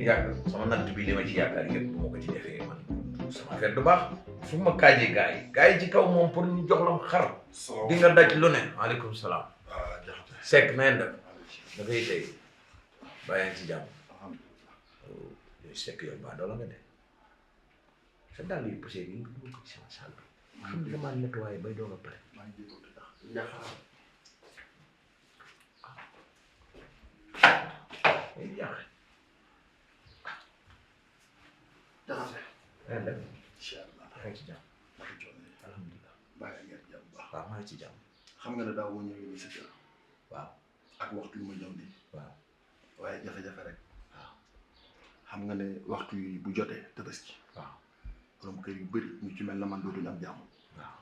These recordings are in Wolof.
jàng sama natt bi li ma ci yaakaar yëpp bu ma ko ci defee man sama affaire du baax fu ma kaajee gars yi ci kaw moom pour ñu jox la xar di nga daj lu ne maaleykum salaam Seck na ngeen def da ngay tey bàyyi ci jàmm yooyu Seck yow baa doola nga de sa dàll yi poussé yi nga dugal ko ci sama salle bi xam nga damaa nettoyé bay doog a pare jaxase ren dem incha allah maa ngi ci jàmm alhamdulilah bàyyi ngeen jàmm bu baax waaw maa ngi ci jàmm xam nga ne daaw moo ñëwee nii sa kër waaw ak waxtu yu ma ñëw nii waaw waaye jafe-jafe rek waaw xam nga ne waxtu yi bu jotee Tabaski waaw borom kër yu bëri ñu ci mel na man dootuñu am jàmm waaw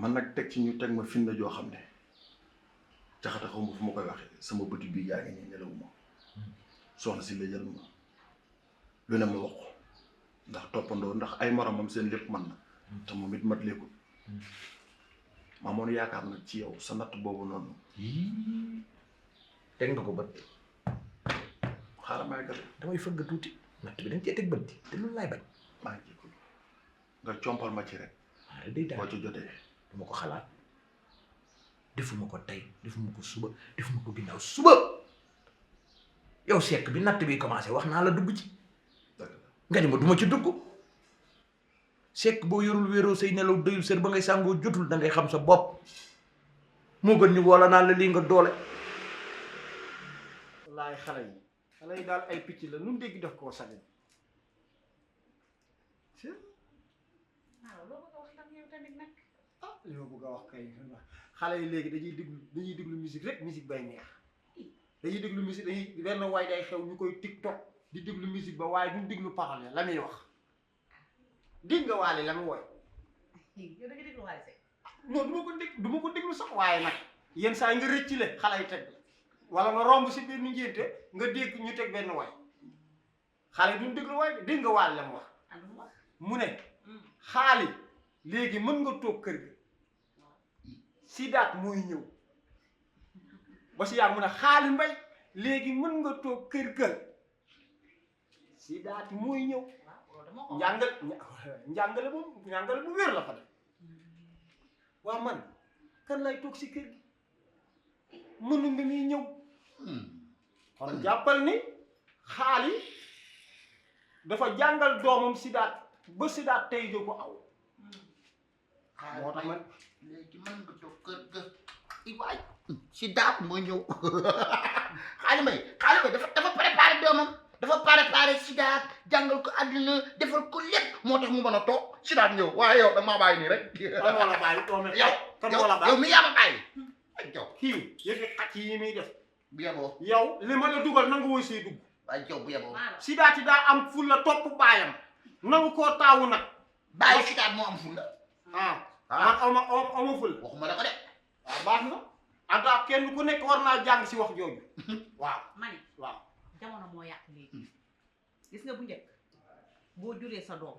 man nag teg ci ñu teg ma finna joo xam ne jaxata xaw ma fu ma koy waxee sama bëti bii yaa ngi nii nelawuma soxna si la jël ma lu ne ma wax ko ndax toppandoo ndax ay moromam seen lépp man na te moom it mat leekul ma moon yaakaar nag ci yow sa natt boobu noonu teg nga ko bët xaaral may gale damay fëgg tuuti natt bi dañ cee teg bët di te loolu laay bañ maa ngi jégalu nga compal ma ci rek waaye day daal boo ci jotee dama ko xalaat defuma ko tey defuma ko suba defuma ko ginnaaw suba yow Seck bi natt bi commencé wax naa la dugg ci nga ni ma duma ci dugg Seck boo yorul wéeroo say nelaw doyul sër ba ngay sàngoo jotul da ngay xam sa bopp moo gën ni wala naa la lii nga doole wallaay xale yi daal ay picc la nu dégg def koo sanin waaw loo bëgg a wax nag yow tamit nag li ma bëgg a wax kay xale yi léegi dañuy déglu musique rek musique bay neex dañuy déglu musique dañuy benn waay day xew ñu koy TikTok di déglu musique ba waaye duñ déglu parole la muy wax dégg nga waale la mu woy yow da nga déglu Wally Seck non du ma ko déglu sax waaye nag yenn saa yi nga rëcc le xale yi teg wala nga romb si benn ngénte nga dégg ñu teg benn waay xale yi duñ déglu waay dégg nga waale la mu wax mu ne xaali léegi mën nga toog kër gi Sidaat mooy ñëw ba si yàgg mu ne xaali mbay léegi mën nga toog kër ga Sidaat mooy ñëw njàngale bu wér la fa def waa man kan lay toog si kër gi Mandoumbe muy ñëw kon jàppal ni xaali dafa jàngal doomam Sidaat ba Sidaat tey jo ko aw moo tax man léegi mën nga toog kër ga i waay Sidaat moo ñëw xaali may dafa préparé doomam dafa préparé Sidaat jàngal ko àdduna defal ko lépp moo tax mu mën a toog Sidaat ñëw waaye yow da maa bàyyi nii rek kan moo la bàyyi yow mi yaa ma bàyyi ay jow kii yëfi xacc yi muy def bu yeboo yow li ma la dugal nangu woy see dugg ay jow bu yeboo Sidaat yi daa am ful la topp baayam nangu koo taawu nag bàyyi Sidaat moo am ful la man ama ful waxuma la ko de waaw baax na anta kenn ku nekk war naa jàng si wax jooju waaw mani waaw jamono moo yàq léegi gis nga bu njëkk boo juree sa doom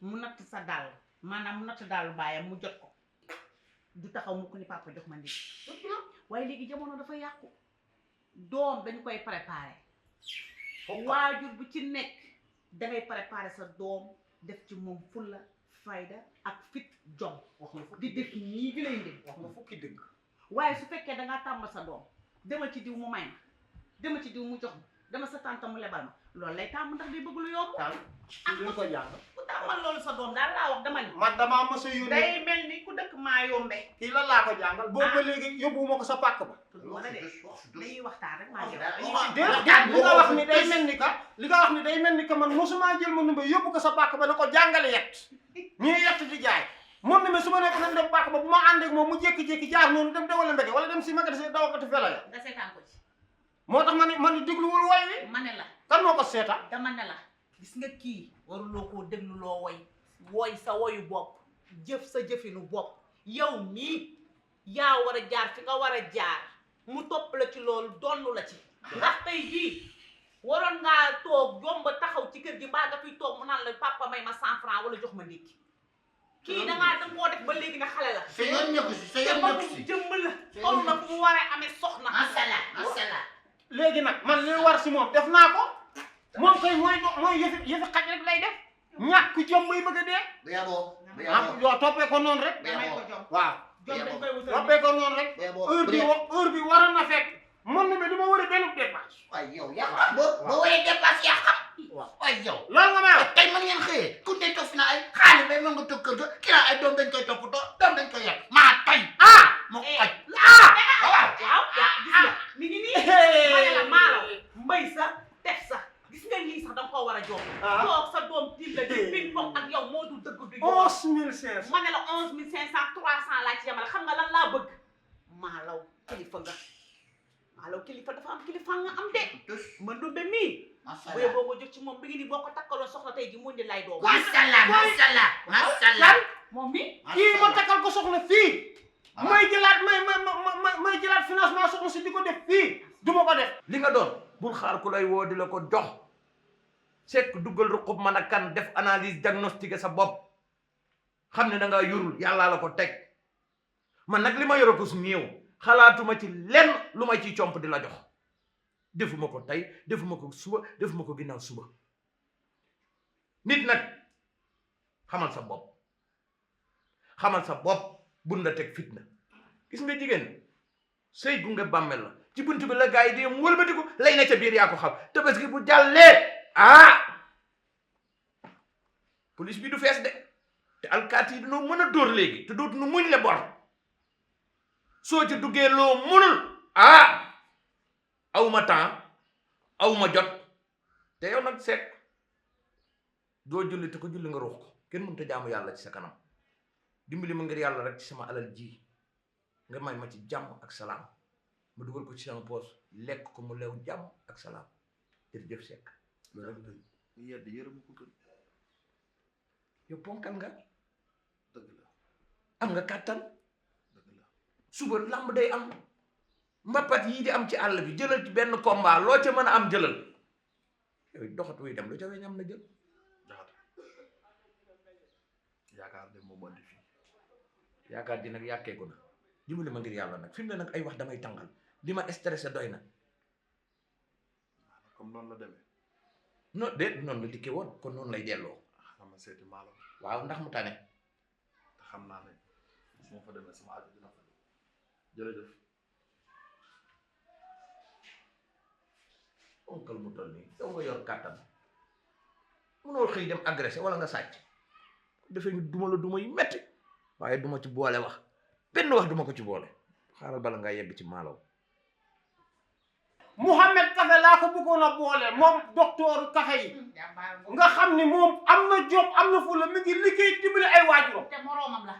mu natt sa dàll maanaam mu natt dàllu baayam mu jot ko du taxaw mu ko ni papa jox ma ndig waaye léegi jamono dafa yàqu doom dañu koy préparé waajur bu ci nekk dangay préparé sa doom def ci moom fulla fayda ak fit jom wax nga di def nii gi lay dégg wax nga fukki dëgg waaye su fekkee dangaa tàmmal sa doom demal ci diw mu may ma demal ci diw mu jox ma demal sa tànta mu lebal ma loolu lay tàmm ndax day bëgg lu yomb lu ko jàng ku tàmmal loolu sa doom daal laa wax dama ni man damaa mos a yónnee day mel ni ku dëkk maa yombe kii lan laa ko jàngal boobu ba léegi yóbbuwuma ko sa pàkk ba wala de dañuy waxtaan rek maa ngi déedéet li nga wax ni day mel ni ka li nga wax ni day mel ni ka man mosuma jël Mandoumbe yóbbu ko sa pàkk ba na ko jàngale yett ñuy yett di jaay Mandoumbe su ma nekk nañ dem pàkk ba bu ma ànd ak moom mu jékki-jékki jaar noonu dem dewala mbége wala dem si magasin dawakati fela ya nga seetaan ko ci moo tax ma ni dégluwul woy wi ma ne la kan moo ko seetaan dama ne la gis nga kii waruloo koo déglu loo woy sa woyu bopp jëf sa jëfinu bopp yow mii yaa war a jaar fi nga war a jaar mu topp la ci loolu donnu la ci ndax tey jii waroon ngaa toog jomba taxaw ci kër gi mbaa nga fiy toog mu naan la papa may ma 100 francs wala jox ma ndékki kii dangaa danga koo def ba léegi nga xale la sa yoon nekku si sa yoon nekku si jëmm la toll na fu mu waree amee soxna masala léegi nag man li war si moom def naa ko moom koy mooy yëfi xaj rek lay def ñàkk jom muy bëgg a dee bu yaboo yow toppee ko noonu rek damay ko jom waaw jom dañ koy wutal toppee ko noonu rek heure bi waroon na fekk mën na bi dama war a benn dépense waaye yow yaa xam boo waree dépense yaa xam waaye yow loolu nga may wax tey mën ngeen xëyee ku ne toog fi naa ay xaalis bay mën nga toog kër ga kii naa ay doom dañ koy toppatoo doom dañ koy yàq maa tey moo xoj waaw gis nga mi ngi nii ma ne la maalaw mbay sa def sa gis nga lii sax danga koo war a jox toog sa doom tiim la di ping pong ak yow moo dul dëgg du yow 11 500 ma ne la 11 500 300 laa ci yemale xam nga lan laa bëgg maalaw kilifa nga maalaw kilifa dafa am kilifa nga am de Mandoumbe mii bu yeboo nga jóg ci moom bi ngi ni boo ko takkaloon soxna tey ji mu ndi lay doom masala moom mi kii ma takkal ko soxna fii may jëlaat financement soxna si di ko def fii du ma ko def li nga doon bul xaar ku lay woo di la ko jox sekk duggal ruqub mën a kan def analyse diagnostiqué sa bopp xam ne da ngaa yurul yàllaa la ko teg man nag li ma yoro ko su néew xalaatuma ci lenn lu may ciy comp di la jox defuma ko tey defuma ko suba defuma ko ginnaaw suba nit nag xamal sa bopp bun la teg fitna gis nga jigéen sëy gunge bàmmeel la ci buntu bi la gaa yi di wëlbatiku lay na ca biir yaa ko xam Tabaski bu jàllee police bi du fees de te alkaati yi dañoo mën a dóor léegi te dootuñu muñ le bor soo ci duggee loo mënul awma temps awma jot te yow nag seet doo julli te ko julli nga ruux ko kenn mënut a jaamu yàlla ci sa kanam dimbali ma ngir yàlla rek ci sama alal ji nga may ma ci jàmm ak salaam ma dugal ko ci sama poos lekk ko mu leew jàmm ak salaam jërëjëf Seck loolu rek yedd yërëmu ko gën yow ponkal nga dëgg la am nga kàttan dëgg la suba lamb day am mbapat yii di am ci àll bi jëlal ci benn combat loo ca mën a am jëlal yooyu doxat wuy dem lu ca weñ am na jël jaxate yaakaar de moom andi fii yaakaar di nag yàkkeeku na dimbali ma ngir yàlla nag fi mu ne nag ay wax damay tàngal li ma stressé doy na comme noonu la demee non déet noonu la dikkee woon kon noonu lay delloo xam ma seeti Malaw waaw ndax mu tane te xam naa ne su ma fa demee sama aajo dina fa jërëjëf onkal mu toll nii yow nga yor kàttan munoo xëy dem agressé wala nga sàcc defee ñu duma la duma yu metti waaye duma ci boole wax benn wax duma ko ci boole xaaral bala nga yegg ci Malaw Mouhamed Café laa ko bëggoon a boole moom docteur Café yi nga xam ni moom am na jom am na fu la mi ngi liggéey dimbali ay waajuram te moroomam la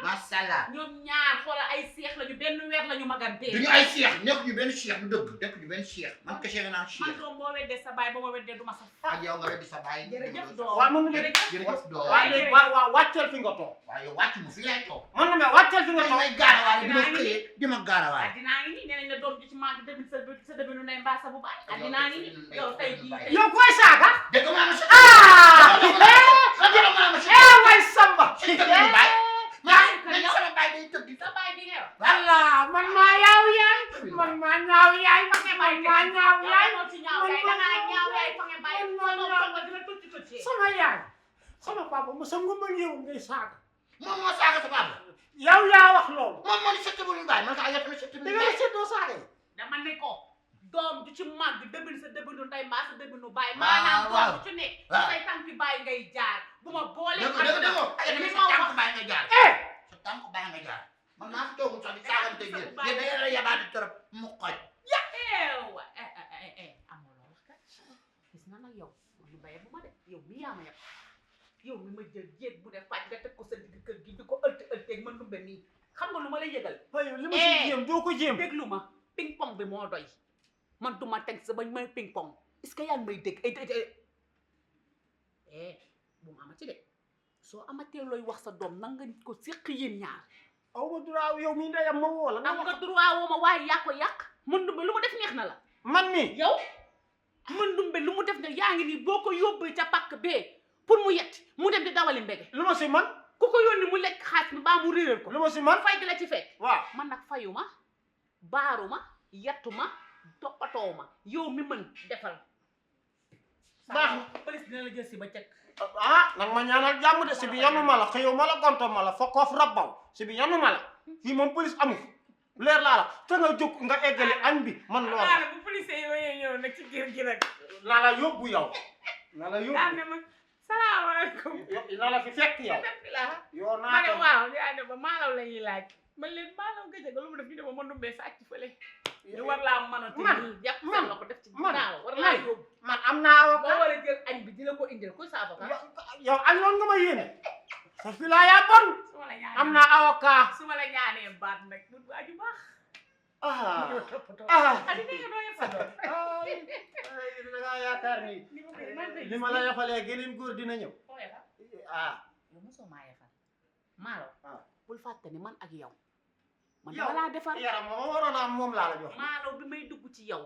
masala ñoom ñaar xoolal ay seex lañu benn weer lañu magantee duñu ay cheikh nekk ñu benn cheikh du dëgg nekk ñu benn cheikh man kese nga naan man cheikh doom boo weddee sa baay ba ma weddee du ma saf ak yow nga weddi sa baay jërëjëf doom waaw mën na jërëjëf doom waaw léegi waaw wàccal fi nga toog waaye wàcc mu fi lay toog mën na mais wàccal fi nga toog may gaarawaale di ma xëyee di ma gaarawaale addinaa ngi nii nee nañ la doom ji ci manque début sa début nu ndey mbaa sa bu baay addinaa ngi nii yow tey jii yow koy saaga dégg nga ma way samba sama baay day tëdd sa baay bi nga wax Allah man maa ñaaw yaay man maa ñaaw yaay fange baay maa ñaaw yaay moo ci ñaaw yaay da ngaa ñaaw yaay fange baay sa doom tonga dina tucci tucci sama yaay sama papa mu sa ngumal yow ngay saaga moom moo saaga sa papa yow yaa wax loolu moom moo ni sëtt bu ñu baay man ka ayat na sëtt bu da ñu nga baay seetoo saaga yi dama ne ko doom ju ci màgg début sa début nu ndey mbaa sa début nu baay waaw maanaam waaw doom ju ci ne waaw say tànki baay ngay jaar bu ma boolee dégg nga dégg nga ayat na li sa ma tànk wax baay nga jaar eh sa tànk baay nga jaar man maa fi toogul sax di saagante biir yéen da ngeen a yabaate trop mu xoj eewa amoo loo wax kat gis na nag yow lu baye bu ma de yow mi yaa ma yab yow mi ma jël jéeg bu def faj nga teg ko sa digg kër gi di ko ëlteeg Mandoumbe nii xam nga lu ma lay yëgal waaye li ma si jéem doo ko jéem déglu ma ping pong bi moo doy man du ma teg sa bañ may ping pong est-ce que yaa ngi may dégg bu ma amati de soo amatee looy wax sa doom nan nga ko séq yéen ñaar aw ma droit yow mi ndeyam ma woo la am nga droit woo ma waaye yaa ko yàq Mandoumbe lu mu def neex na la man mi yow Mandoumbe lu mu def ne yaa ngi nii boo ko yóbbee ca pàkk bee pour mu yett mu dem di dawali mbege lu ma si man ku ko yónni mu lekk xaalis bi baa mu réeral ko lu ma si man fay di la ci fekk waaw man nag fayuma baaruma yettuma toppatoo ma yow mi mën defal baax na police dina la jël si ba cëkk ah nag ma ñaanal jàmm de si bi yanu ma la xëyoo ma la gonto ma la fokoof rabbaw si bi yanu ma la fii moom police amu leer laa la te nga jóg nga eggali añ bi man loolu la bu police yooyu ñëw nag ci kër gi nag na la yóbbu yow na la yóbbu yaa ne ma salaamaaleykum na la fi fekk yow yow ma ne waaw yaa ne ba maalaw la ñuy laaj man leen maalaw nga jëga lu mu def ñu ne ma Mandoumbe sàcc fële ñu war laa mën a tëj jàpp seen la ko def ci daal war laa yóbbu man am naa boo war a jël añ bi di la ko indil kuy sa avocat yow añ woon nga ma yéene sa fi laa yaa bon su ma la ñaanee am naa avocat su ma la ñaanee baat nag bu aju baax adi nga doo yor sa doom da ngaa yaakaar ni li ma la yafalee geneen góor dina ñëw yow mosoo maa yafal maalaw bul fàtte ni man ak yow man dama laa defar yaram ma waroon a am moom laa la jox maalaw bi may dugg ci yow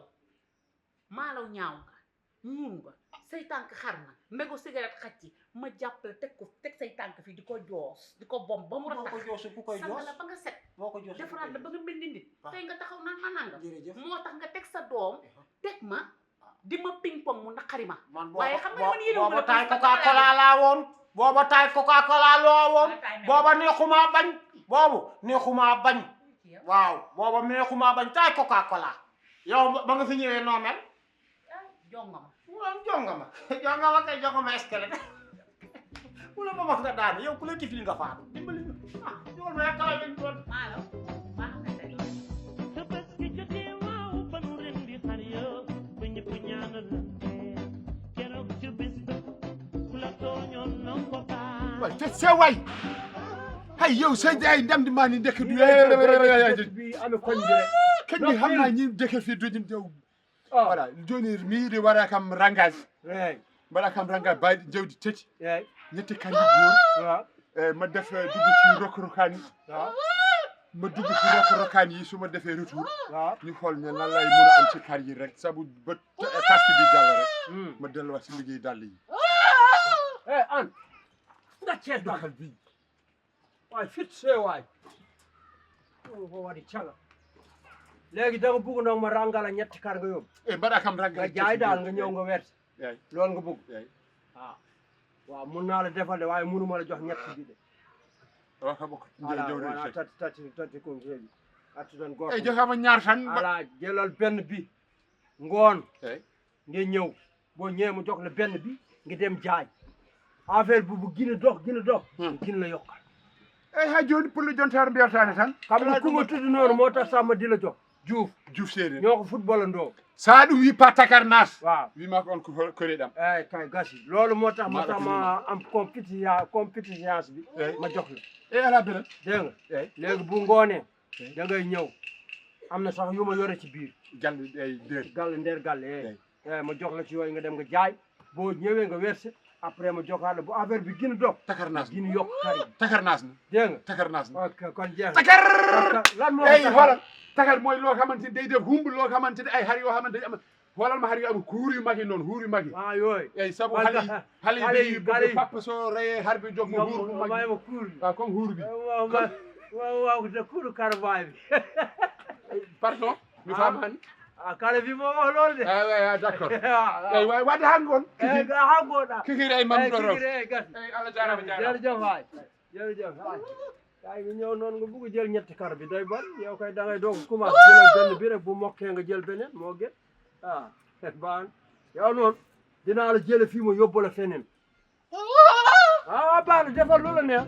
maalaw ñaaw nga ñuul nga say tànk xar na mbégu cigarette xaj ci ma jàppale teg say tànk fii di ko joos di ko bom ba mu boo ko joosu ku koy joos la ba nga set boo ko joosu defaraat la ba nga mel ni nit tey nga taxaw naan ma nanga jërëjëf moo tax nga teg sa doom teg ma di ma ping pong mu naqari ma man waaye xam nga man yéen booba taay Coca-Cola laa woon booba taay Coca-Cola loo woon booba neexumaa bañ boobu neexumaa bañ waaw booba neexumaa bañ taay Coca-Cola yow ba nga fi ñëwee noo mel jongama waaw jongama kay jongama escalade ku la ba wax nga daan yow ku la tifli nga faatu dimbali yow ma kala ñu doon maalaw baax na tey Tabaski jotee waaw ba nu ren di xar yo ba ñëpp ñaanalante keroog ci bis ba ku la tooñoon na ko baal waay te see waay hay yow sa jaay ndam di maa ni dëkk du bi ame koñ bi rek kañ bi xam naa ñi dëkk fii du ñu tew voilà joni miiri wara kam rangage eeyi mbaɗa kam rangage bayɗi jawdi tati eeyi ñetti kanji goor waaw ma def dugg ci rokani waaw ma dugg ci rokani yi su ma defee retour waaw ñu xool ne lan lay mën a am ci kar yi rek sabu ba taski bi jàll rek ma delluwaat si liggéey dàll yi an nga cees doxal bi waay fit see waay ko waɗi caga léegi da nga bugg nag ma rangala ñetti kar nga yóbbu mbaɗa kam nga rangage jaay daal nga ñëw nga wersi eeyi loolu nga bugg eeyi waaw mun naa la defal de waaye mënuma la jox ñetti bi de o ka bokk voilà jawdi voilà tati ko heewi attu tan goto eyi joxama ñaar tan voilà jëlal benn bi ngoon eeyi nga ñëw boo ñëwee mu jox la benn bi nga dem jaay affaire bu gina dox gina la yokkal eyi ha joni pour le jontar mbiyatani tan xam nga ku ma tudd noonu moo tax sax ma di la jox Diouf séeréer ñoo ko football andoo sa ɗum wi pa takar nas waaw wima ko on ko koreɗam eyi kay gasi loolu moo tax ma am compétence bi ma jox la e ala bela dégg nga léegi bu ngoonee da ngay ñëw am na sax yu ma yore ci biir galle eyi nder galle ma jox la ci yooyu nga dem nga jaay boo ñëwee nga verser après ma joxaat la bu affaire bi gën a dox takar nas gën yokk kari takar nas na dégg nga takar nas na ok kon jeex na takar lan moo eyi xoolal takar mooy loo xamante ni day def humb loo xamante ni ay xar yoo xamante ni am xoolal ma xar yu am huur yu mag yi noonu huur yu mag yi yooyu eyi sabu xale yi bëgg papa soo reyee xar bi jox ma huur bu mag may ma kuur bi waaw comme huur bi waaw de kuuru karbaay bi pardon mi famani kala bi moo wax loolu de d' accord eyi way wadde han gon hangoɗa kikiri ay mam ɗo kikiri ey gas eyi Allah jarama jërëjëf waay jërëjëf waay kay nga ñëw noonu nga bugg jël ñetti kar bi day bon yow kay da ngay doog commencé jëlal benn bi rek bu mokkee nga jël beneen moo gën baan yow noonu dinaa la jële fii ma yóbbu la feneen baax na defal lu la neex